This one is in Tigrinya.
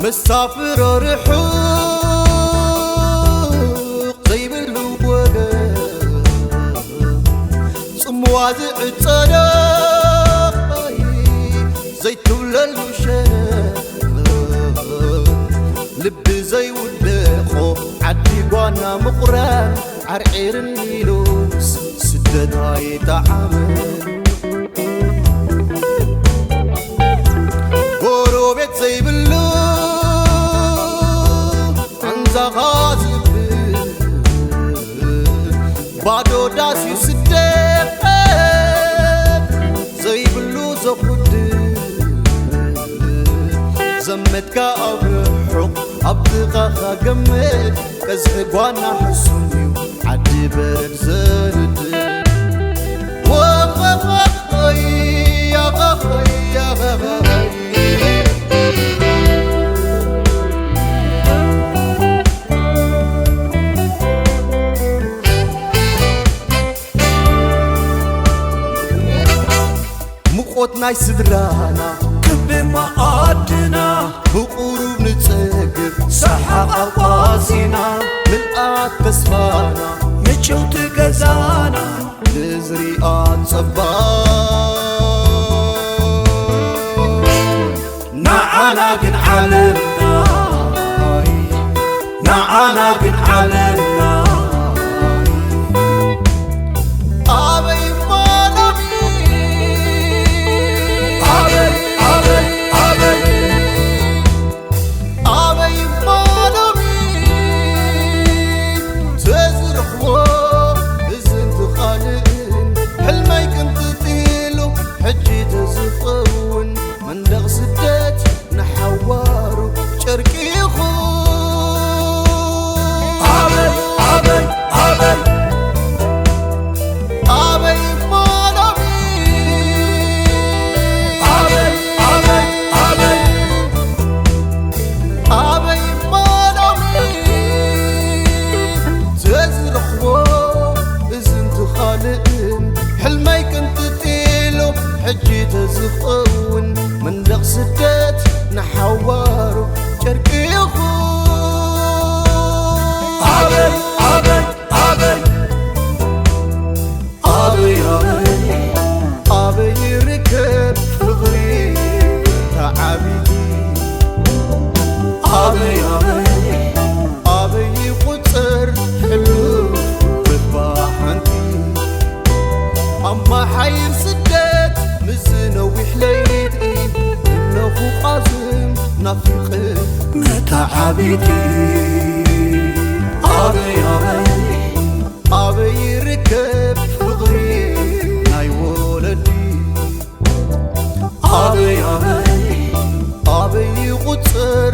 መሳፍሮ ርሑቕ ዘይብሉ ወገን፣ ጽምዋ ዝዕጸዶ ዘይትብለሉ ሸነኽ፣ ልቢ ዘይውደቖ ዓዲ ጓና ምቑራን፣ ዓርዒርን ኢሉስ ስደት ኣይጠዓመን። ጎረቤት ዘይብሉ ኣንዛኻ ዝብል፣ ባዶ ዳስ እዩ ስደት ዘይብሉ ዘኹድድ። ዘመትካ ኣብ ርሑቕ ኣብ ጥቓኻ ገመድ፣ ቀዝሒ ጓና ሕሱም እዩ ዓዲ በረድ ዘንድድ። ወኸኸኸይ፣ ያኸኸይ፣ ያኸኸይ። ምቖት ናይ ስድራና ክቢ መኣድና፣ ብቑሩብ ንጸግብ ሰሓቕ ኣቋሲና፣ ምልኣት ተስፋና ምጭውቲ ገዛና፣ ንዝሪኣ ጸባቕ ንዓና ግን ዓለምና፣ ንዓና ግን ዓለምና። ኣበይ እሞ ሎሚ? ኣበይ፣ ኣበይ፣ ኣበይ? ኣበይ እሞ ሎሚ? ተዝረኽቦ እዝን ትኻልእን፣ ሕልመይ ቅንጥጥ ኢሉ ሕጂ ተዝኸውን፣ መንደቕ ስደት ንሓዋሩ ጨርቂ ይኹን። ኣበይ፣ ኣበይ፣ ኣበይ? ኣበይ እሞ ሎሚ? ኣበይ፣ ኣበይ፣ ኣበይ? ኣበይ እሞ ሎሚ? ተዝረኽቦ እዝን ትኻልእን፣ ሕልመይ ቅንጥጥ ኢሉ ሕጂ ተዝኸውን፣ መንደቕ ስደት ንሓዋሩ ጨርቂ ይኹን። ኣበይ፣ ኣበይ፣ ኣበይ? ኣበይ፣ ኣበይ፣ ኣበይ ይርከብ ፍቕሪ ተዓቢቲ? ኣበይ፣ ኣበይ፣ ኣበይ ይቑጸር ሕሉፍ ርባ ሓንቲ? ኣማሓይር ስደት ምስ ነዊሕ ለይቲ፣ እነኹ ቃዝም ናፊቕ መተዓቢቲ። ኣበይ፣ ኣበይ፣ ኣበይ ይርከብ ፍቕሪ ናይ ወለዲ? ኣበይ፣ ኣበይ፣ ኣበይ ይቑጸር